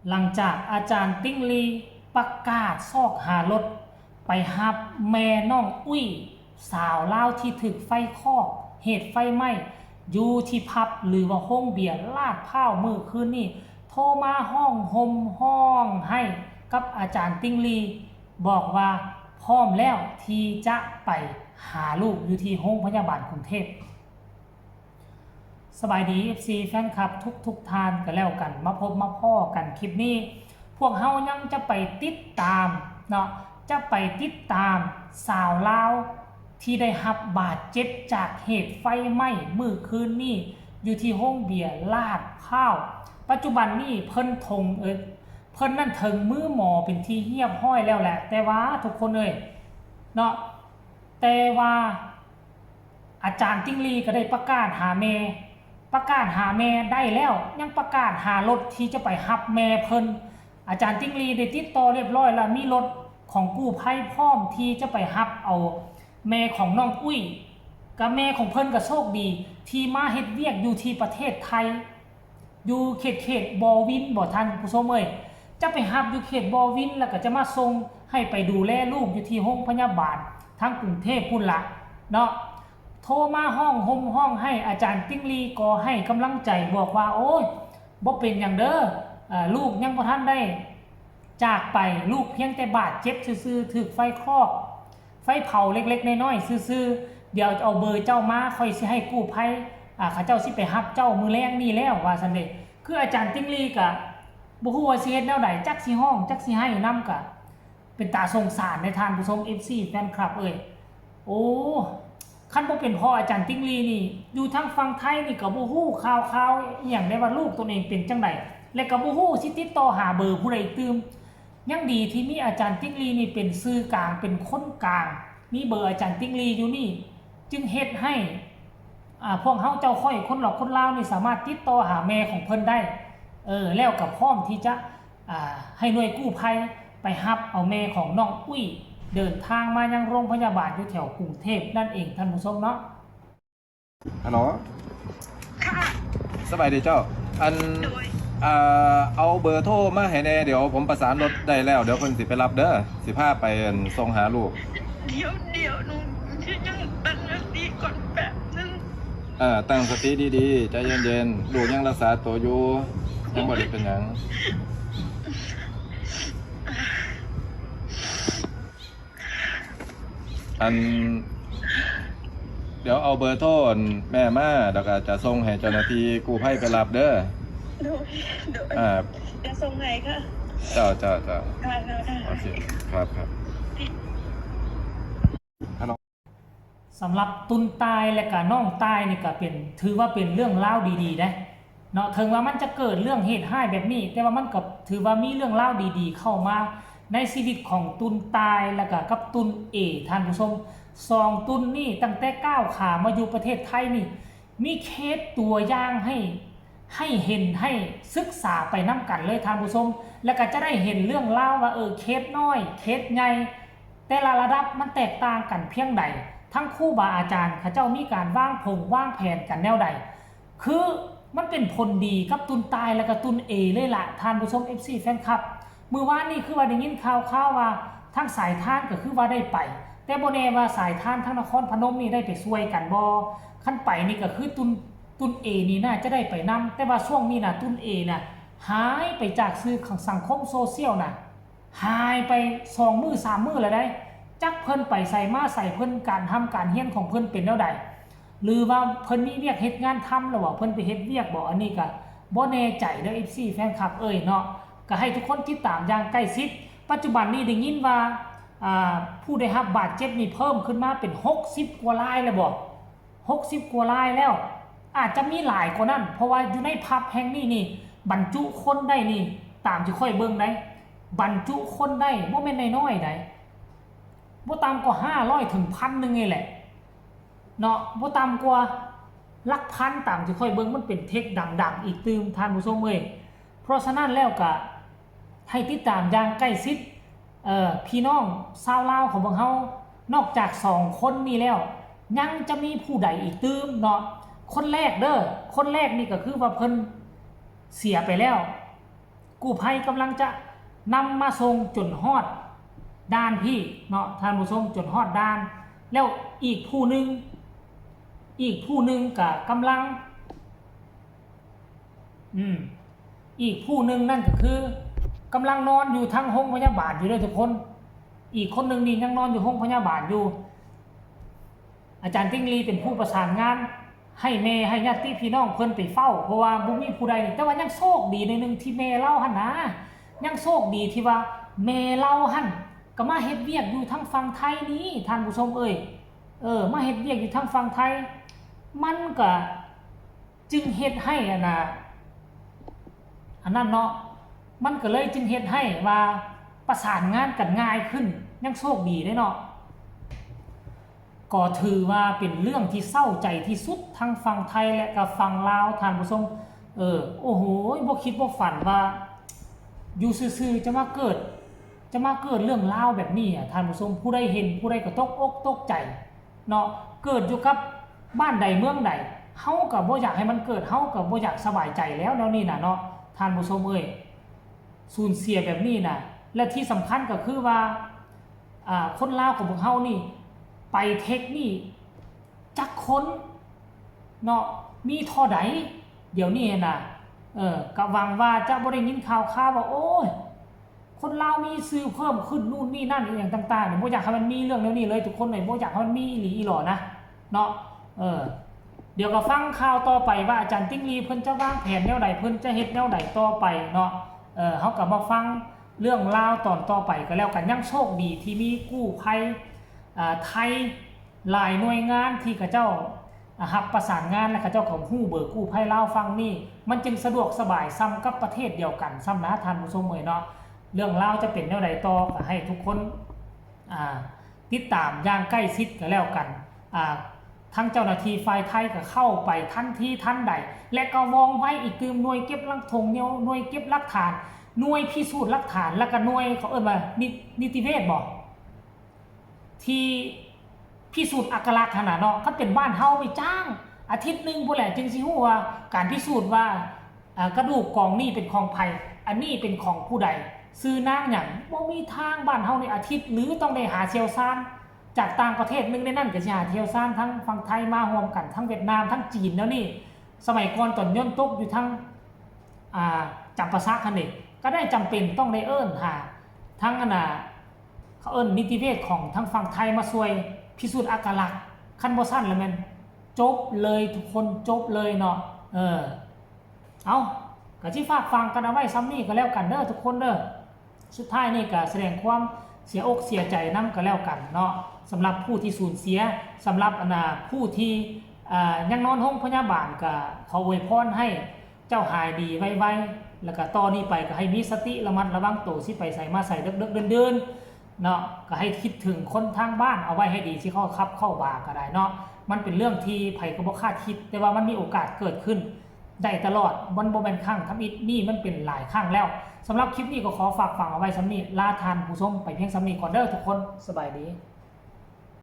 ຫຼັງຈາກອາຈານຕິ່ງລີປະກາດຊອກຫາລົດໄປຮັບແມ່ນ້ອງອຸ້ຍ ສາວລາວທີ່ຖືກໄຟຄອກເຫດໄຟໄໝ້ຢູ່ທີ່ຜັບ ຫຼືວ່າໂຮງເບຍລາດພ້າວມື້ຄືນນີ້ ໂທມາຮ້ອງໂຮມຮ້ອງໄຫ້ກັບອາຈານຕິ່ງລີ ບອກວ່າພ້ອມແລ້ວທີ່ຈະໄປຫາລູກຢູ່ທີ່ໂຮງພະຍາບານກຸງເທບ. ສະບາຍດີ ເອັຟຊີ ແຟນຄລັບທຸກໆທ່ານກໍແລ້ວກັນ ມາພົບມາພໍ້ກັນຄລິບນີ້ ພວກເຮົາຍັງຈະໄປຕິດຕາມເນາະ ຈະໄປຕິດຕາມສາວລາວທີ່ໄດ້ຮັບບາດເຈັບຈາກເຫດໄຟໄໝ້ມື້ຄືນນີ້ ຢູ່ທີ່ໂຮງເບຍລາດພ້າວ. ປັດຈຸບັນນີ້ເພິ່ນທົງ ເອີ ເພິ່ນນັ້ນເຖິງມືໝໍເປັນທີ່ຮຽບຮ້ອຍແລ້ວແຫຼະ ແຕ່ວ່າທຸກຄົນເອີຍເນາະ ແຕ່ວ່າ ອາຈານຕິ່ງລີກໍໄດ້ປະກາດຫາແມ່ ປະກາດຫາແມ່ໄດ້ແລ້ວ ຍັງປະກາດຫາລົດທີ່ຈະໄປຮັບແມ່ເພິ່ນ. ອາຈານຕິ່ງລີໄດ້ຕິດຕໍ່ລຽບຮ້ອຍແລ້ວ ມີລົດຂອງກູ້ໄພພ້ອມທີ່ຈະໄປຮັບເອົາແມ່ຂອງນ້ອງອຸ້ຍ ກັບແມ່ຂອງເພິ່ນກໍໂຊກດີທີ່ມາເຮັດວຽກຢູ່ທີ່ປະເທດໄທ ຢູ່ເຂດ ເຂດບໍ່ວິນບໍທ່ານຜູ້ຊົມເອີຍ ຈະໄປຮັບຢູ່ເຂດບໍ່ວິນ ແລ້ວກໍຈະມາສົ່ງໃຫ້ໄປດູແລລູກຢູ່ທີ່ໂຮງພະຍາບານທາງກຸງເທບພຸ້ນລະເນາະ. ໂທມາຮ້ອງໂຮມຮ້ອງໄຫ້ ອາຈານຕິ່ງລີກໍໃຫ້ກຳລັງໃຈ ບອກວ່າ ໂອ້ຍ ບໍ່ເປັນຫຍັງເດີ ເອີ ລູກຍັງບໍ່ທັນໄດ້ຈາກໄປ ລູກພຽງແຕ່ບາດເຈັບຊື່ໆ ຖືກໄຟຄອກ ໄຟເຜົາເລັກໆນ້ອຍໆຊື່ໆ ດຽວເອົາເບີເຈົ້າມາ ຂ້ອຍຊິໃຫ້ກູ້ໄພ ອາ ເຂົາເຈົ້າຊິໄປຮັບເຈົ້າມື້ແລງນີ້ແລ້ວ ວ່າຊັ້ນເດ. ຄືອາຈານຕິ່ງລີກະບໍ່ຮູ້ວ່າຊິເຮັດແນວໃດ ຈັກຊິຮ້ອງ ຈັກຊິໄຫ້ນຳ ກະເປັນຕາສົງສານເດທ່ານຜູ້ຊົມ ເອັຟຊີ ແຟນຄລັບເອີຍ. ໂອ້ ຄັນບໍ່ເປັນເພາະອາຈານຕິ່ງລີນີ້ ຢູ່ທາງຝັ່ງໄທນີ້ກໍບໍ່ຮູ້ຂ່າວຄາວອີ່ຫຍັງໄດ້ວ່າລູກຕົນເອງເປັນຈັ່ງໃດ ແລະກໍບໍ່ຮູ້ຊິຕິດຕໍ່ຫາເບີຜູ້ໃດອີກຕື່ມ. ຍັງດີທີ່ມີອາຈານຕິ່ງລີນີ້ເປັນສື່ກາງ ເປັນຄົນກາງ ມີເບີອາຈານຕິ່ງລີຢູ່ນີ້ ຈຶ່ງເຮັດໃຫ້ ອາ ພວກເຮົາເຈົ້າຂ້ອຍຄົນລາວ ຄົນລາວນີ້ສາມາດຕິດຕໍ່ຫາແມ່ຂອງເພິ່ນໄດ້ ເອີ ແລ້ວກໍພ້ອມທີ່ຈະ ອາ ໃຫ້ໜ່ວຍກູ້ໄພໄປຮັບເອົາແມ່ຂອງນ້ອງອຸ້ຍ ເດີນທາງມາຍັງໂຮງພະຍາບານຢູ່ແຖວກຸງເທບນັ້ນເອງ ທ່ານຜູ້ຊົມເນາະ. ຮັລໂຫຼ ສະບາຍດີເຈົ້າ ອັນ ໂດຍ ເອົາເບີໂທມາໃຫ້ແດ່ ດຽວຜົມປະສານລົດໄດ້ແລ້ວ ດຽວເພິ່ນຊິໄປຮັບເດີ ຊິພາໄປ ອັນ ສົ່ງຫາລູກ. ດຽວ ດຽວ ໜູຍັງຕັ້ງສະຕິກ່ອນແປັບໜຶ່ງ. ເອີ ຕັ້ງສະຕິດີໆ ໃຈເຢັນໆ ລູກຍັງລັກສາໂຕຢູ່ ຍັງບໍ່ໄດ້ເປັນຫຍັງ. ອັນ ດຽວເອົາເບີໂທ ອັນ ແມ່ມາ ແລ້ວກໍຈະສົ່ງໃຫ້ເຈົ້າໜ້າທີ່ກູ້ໄພໄປຮັບເດີ. ໂດຍ ໂດຍ ອ່າ ຈະສົ່ງໃຫ້ຄ່ະ. ເຈົ້າ ເຈົ້າ ເຈົ້າ. ໂອເຄ ຄັບ ຄັບ. ສຳລັບຕຸນຕ່າຍ ແລະກະນ້ອງຕ່າຍນີ້ກະເປັນ ຖືວ່າເປັນເລື່ອງລາວດີໆເດ້ເນາະ. ເຖິງວ່າມັນຈະເກີດເລື່ອງເຫດຮ້າຍແບບນີ້ ແຕ່ວ່າມັນກະຖືວ່າມີເລື່ອງລາວດີໆເຂົ້າມາໃນຊີວິດຂອງຕຸນຕ່າຍ ແລະກະກັບຕຸນເອ ທ່ານຜູ້ຊົມ. ສອງຕຸນນີ້ຕັ້ງແຕ່ກ້າວຂາມາຢູ່ປະເທດໄທນີ້ ມີເຄສຕົວຢ່າງໃຫ້ ໃຫ້ເຫັນ ໃຫ້ສຶກສາໄປນຳກັນເລີຍທ່ານຜູ້ຊົມ ແລະກະຈະໄດ້ເຫັນເລື່ອງລາວວ່າ ເອີ ເຄສນ້ອຍ ເຄສໃຫຍ່ ແຕ່ລະລະດັບມັນແຕກຕ່າງກັນພຽງໃດ, ທັງຄູບາອາຈານເຂົາເຈົ້າມີການວາງຜົງວາງແຜນກັນແນວໃດ. ຄືມັນເປັນຜົນດີກັບຕຸນຕ່າຍ ແລະກະຕຸນເອເລີຍລະທ່ານຜູ້ຊົມ ເອັຟຊີ ແຟນຄລັບ. ມື້ວານນີ້ຄືວ່າໄດ້ຍິນຂ່າວຄາວວ່າທາງສາຍທານກໍຄືວ່າໄດ້ໄປ, ແຕ່ບໍ່ແນ່ວ່າສາຍທານທາງນະຄອນພະນົມນີ້ໄດ້ໄປຊ່ວຍກັນບໍ່. ຄັນໄປນີ້ກໍຄືຕຸນ ຕຸນເອນີ້ໜ້າຈະໄດ້ໄປນຳ, ແຕ່ວ່າຊ່ວງນີ້ນະ ຕຸນເອນະ ຫາຍໄປຈາກສື່ສັງຄົມໂຊຊຽວນະ. ຫາຍໄປສອງມື້ສາມມື້ແລ້ວໃດ໋. ຈັກເພິ່ນໄປໃສມາໃສ, ເພິ່ນການຮ່ຳການຮຽນຂອງເພິ່ນເປັນແນວໃດ ຫຼືວ່າເພິ່ນມີວຽກເຮັດງານທຳ ຫຼືວ່າເພິ່ນໄປເຮັດວຽກບໍ? ອັນນີ້ກະບໍ່ແນ່ໃຈເດີ ເອັຟຊີ ແຟນຄລັບເອີຍເນາະ. ກະໃຫ້ທຸກຄົນຕິດຕາມຢ່າງໃກ້ຊິດ. ປັດຈຸບັນນີ້ໄດ້ຍິນວ່າ ອາ ຜູ້ໄດ້ຮັບບາດເຈັບນີ້ເພີ່ມຂຶ້ນມາເປັນຫົກສິບກວ່າລາຍແລ້ວບໍ? ຫົກສິບກວ່າລາຍແລ້ວ, ອາດຈະມີຫຼາຍກວ່ານັ້ນ ເພາະວ່າຢູ່ໃນຜັບແຫ່ງນີ້ນີ້ ບັນຈຸຄົນໄດ້ນີ້ ຕາມທີ່ຂ້ອຍເບິ່ງໄດ໋ ບັນຈຸຄົນໄດ້ບໍ່ແມ່ນນ້ອຍໆໃດ໋, ບໍ່ຕ່ຳກວ່າຫ້າຮ້ອຍເຖິງພັນໜຶ່ງນີ້ແຫຼະເນາະ, ບໍ່ຕ່ຳກວ່າຫຼັກພັນ ຕາມທີ່ຂ້ອຍເບິ່ງ ມັນເປັນເທັກດັງໆອີກຕື່ມ ທ່ານຜູ້ຊົມເອີຍ. ເພາະສະນັ້ນແລ້ວກະໃຫ້ຕິດຕາມຢ່າງໃກ້ຊິດ ເອີ ພີ່ນ້ອງຊາວລາວຂອງພວກເຮົາ ນອກຈາກສອງຄົນນີ້ແລ້ວ ຍັງຈະມີຜູ້ໃດອີກຕື່ມເນາະ. ຄົນແລກເດີ ຄົນແລກນີ້ກໍຄືວ່າເພິ່ນເສຍໄປແລ້ວ ກູ້ໄພກຳລັງຈະນຳມາສົ່ງຈົນຮອດດ່ານພີ້ເນາະທ່ານຜູ້ຊົມ, ຈົນຮອດດ່ານ ແລ້ວອີກຜູ້ໜຶ່ງ ອີກຜູ້ໜຶ່ງກະກຳລັງ ອືມ ອີກຜູ້ໜຶ່ງນັ້ນກໍຄືກຳລັງນອນຢູ່ທາງໂຮງພະຍາບານຢູ່ເດີທຸກຄົນ. ອີກຄົນໜຶ່ງນີ້ຍັງນອນຢູ່ໂຮງພະຍາບານຢູ່. ອາຈານຕິ່ງລີເປັນຜູ້ປະສານງານໃຫ້ແມ່ ໃຫ້ຍາດຕິພີ່ນ້ອງເພິ່ນໄປເຝົ້າ ເພາະວ່າບໍ່ມີຜູ້ໃດ, ແຕ່ວ່າຍັງໂຊກດີໜ້ອຍໜຶ່ງທີ່ແມ່ລາວຫັ້ນນາ, ຍັງໂຊກດີທີ່ວ່າແມ່ລາວຫັ້ນກໍມາເຮັດວຽກຢູ່ທາງຝັ່ງໄທນີ້ ທ່ານຜູ້ຊົມເອີຍ. ເອີ ມາເຮັດວຽກຢູ່ທາງຝັ່ງໄທ ມັນກໍ ຈຶ່ງເຮັດໃຫ້ອັນນ່າ ອັນນັ້ນເນາະ, ມັນກໍເລີຍຈຶ່ງເຮັດໃຫ້ວ່າປະສານງານກັນງ່າຍຂຶ້ນ, ຍັງໂຊກດີເດ້ເນາະ. ກໍຖືວ່າເປັນເລື່ອງທີ່ເສົ້າໃຈທີ່ສຸດ ທັງຝັ່ງໄທ ແລະ ກໍຝັ່ງລາວ ທ່ານຜູ້ຊົມ. ເອີ ໂອ້ໂຫ ບໍ່ຄິດບໍ່ຝັນວ່າຢູ່ຊື່ໆຈະມາເກີດ ຈະມາເກີດເລື່ອງລາວແບບນີ້ ທ່ານຜູ້ຊົມ. ຜູ້ໃດເຫັນ ຜູ້ໃດກໍຕົກອົກຕົກໃຈ ເນາະ, ເກີດຢູ່ກັບບ້ານໃດເມືອງໃດ ເຮົາກໍບໍ່ຢາກໃຫ້ມັນເກີດ, ເຮົາກໍບໍ່ຢາກສະບາຍໃຈແລ້ວແນວນີ້ນະເນາະ ທ່ານຜູ້ຊົມເອີຍ. ສູນເສຍແບບນີ້ນະ ແລະ ທີ່ສຳຄັນກໍຄືວ່າ ອ່າ ຄົນລາວຂອງພວກເຮົານີ້ ໄປເທັກນີ້ຈັກຄົນເນາະ ມີທໍ່ໃດດຽວນີ້ຫັ້ນນະ. ເອີ ກໍຫວັງວ່າຈະບໍ່ໄດ້ຍິນຂ່າວຄາວວ່າ ໂອ້ຍ ຄົນລາວມີຊື່ເພີ່ມຂຶ້ນ ນູ້ນນີ້ນັ້ນ ອີ່ຫຍັງຕ່າງໆ ບໍ່ຢາກໃຫ້ມັນມີເລື່ອງແນວນີ້ເລີຍທຸກຄົນເອີຍ, ບໍ່ຢາກໃຫ້ມັນມີອີ່ຫຼີອີ່ຫຼໍນະເນາະ. ເອີ ດຽວກໍຟັງຂ່າວຕໍ່ໄປວ່າອາຈານຕິ່ງລີເພິ່ນຈະວາງແຜນແນວໃດ, ເພິ່ນຈະເຮັດແນວໃດຕໍ່ໄປເນາະ. ເອີ ເຮົາກໍມາຟັງເລື່ອງລາວຕອນຕໍ່ໄປກໍແລ້ວກັນ. ຍັງໂຊກດີທີ່ມີກູ້ໄພ ເອີ ໄທ ຫຼາຍໜ່ວຍງານທີ່ເຂົາເຈົ້າ ອາ ຮັບປະສານງານ ແລະ ເຂົາເຈົ້າກໍຮູ້ເບີກູ້ໄພລາວຝັ່ງນີ້ ມັນຈຶ່ງສະດວກສະບາຍສ່ຳກັບປະເທດດຽວກັນສ່ຳນະ ທ່ານຜູ້ຊົມເອີຍເນາະ. ເລື່ອງລາວຈະເປັນແນວໃດຕໍ່ ກໍໃຫ້ທຸກຄົນ ອ່າ ຕິດຕາມຢ່າງໃກ້ຊິດກໍແລ້ວກັນ. ອ່າ ທາງເຈົ້າໜ້າທີ່ຝ່າຍໄທກໍເຂົ້າໄປທັນທີທັນໃດ ແລະ ກໍວ່ອງໄວອີກຕື່ມ, ໜ່ວຍເກັບຫຼັກຖົງ, ໜ່ວຍເກັບຫຼັກຖານ, ໜ່ວຍພິສູດຫຼັກຖານ ແລ້ວກໍໜ່ວຍ ເຂົາເອີ້ນວ່າ ນິ ນິຕິເວດບໍ? ທີ່ພິສູດອັດຕະລັກຫັ້ນນະເນາະ. ຄັນເປັນບ້ານເຮົາໄປຈ້າງ ອາທິດໜຶ່ງພຸ້ນແຫຼະ ຈຶ່ງຊິຮູ້ວ່າ ການພິສູດວ່າ ເອີ ກະດູກກອງນີ້ເປັນຂອງໃຜ, ອັນນີ້ເປັນຂອງຜູ້ໃດ, ຊື່ນາງຫຍັງ. ບໍ່ມີທາງ. ບ້ານເຮົານີ້ອາທິດ ຫຼື ຕ້ອງໄດ້ຫາຊ່ຽວຊານຈາກຕ່າງປະເທດ, ໜຶ່ງໃນນັ້ນກໍຊິຫາຊ່ຽວຊານທັງຝັ່ງໄທມາຮ່ວມກັນ, ທັງຫວຽດນາມ, ທັງຈີນແນວນີ້. ສະໄໝກ່ອນຕອນຍົນຕົກຢູ່ທາງ ອ່າ ຈຳປາສັກຫັ້ນເດ ກໍໄດ້ຈຳເປັນຕ້ອງໄດ້ເອີ້ນຫາທັງອັນນ່າ ເຂົາເອີ້ນນິຕິເວດຂອງທາງຝັ່ງໄທມາຊ່ວຍພິສູດອັດຕະລັກ. ຄັນບໍ່ຊັ້ນລະແມ່ນຈົບເລີຍທຸກຄົນ, ຈົບເລີຍເນາະ. ເອີ ເອົາ ກໍຊິຝາກຝັງກັນເອົາໄວ້ສ່ຳນີ້ກໍແລ້ວກັນເດີທຸກຄົນເດີ. ສຸດທ້າຍນີ້ກໍສະແດງຄວາມເສຍອົກເສຍໃຈນຳກໍແລ້ວກັນເນາະ ສຳລັບຜູ້ທີ່ສູນເສຍ, ສຳລັບອັນນ່າ ຜູ້ທີ່ ອ່າ ຍັງນອນໂຮງພະຍາບານ ກໍຂໍອວຍພອນໃຫ້ເຈົ້າຫາຍດີໄວໆ ແລ້ວກໍຕໍ່ນີ້ໄປກໍໃຫ້ມີສະຕິລະມັດລະວັງໂຕ ຊິໄປໃສມາໃສເດິກໆເດີນໆເນາະ, ກໍໃຫ້ຄິດເຖິງຄົນທາງບ້ານເອົາໄວ້ໃຫ້ດີ ຊິເຂົ້າຜັບເຂົ້າບາກໍໄດ້ເນາະ. ມັນເປັນເລື່ອງທີ່ໃຜກໍບໍ່ຄາດຄິດ ແຕ່ວ່າມັນມີໂອກາດເກີດຂຶ້ນ ໄດ້ຕະຫຼອດ, ມັນບໍ່ແມ່ນຄັ້ງທຳອິດ, ນີ້ມັນເປັນຫຼາຍຄັ້ງແລ້ວ. ສຳລັບຄລິບນີ້ກໍຂໍຝາກຝັງເອົາໄວ້ສ່ຳນີ້, ລາທ່ານຜູ້ຊົມໄປພຽງສ່ຳນີ້ກ່ອນເດີທຸກຄົນ. ສະບາຍດີ.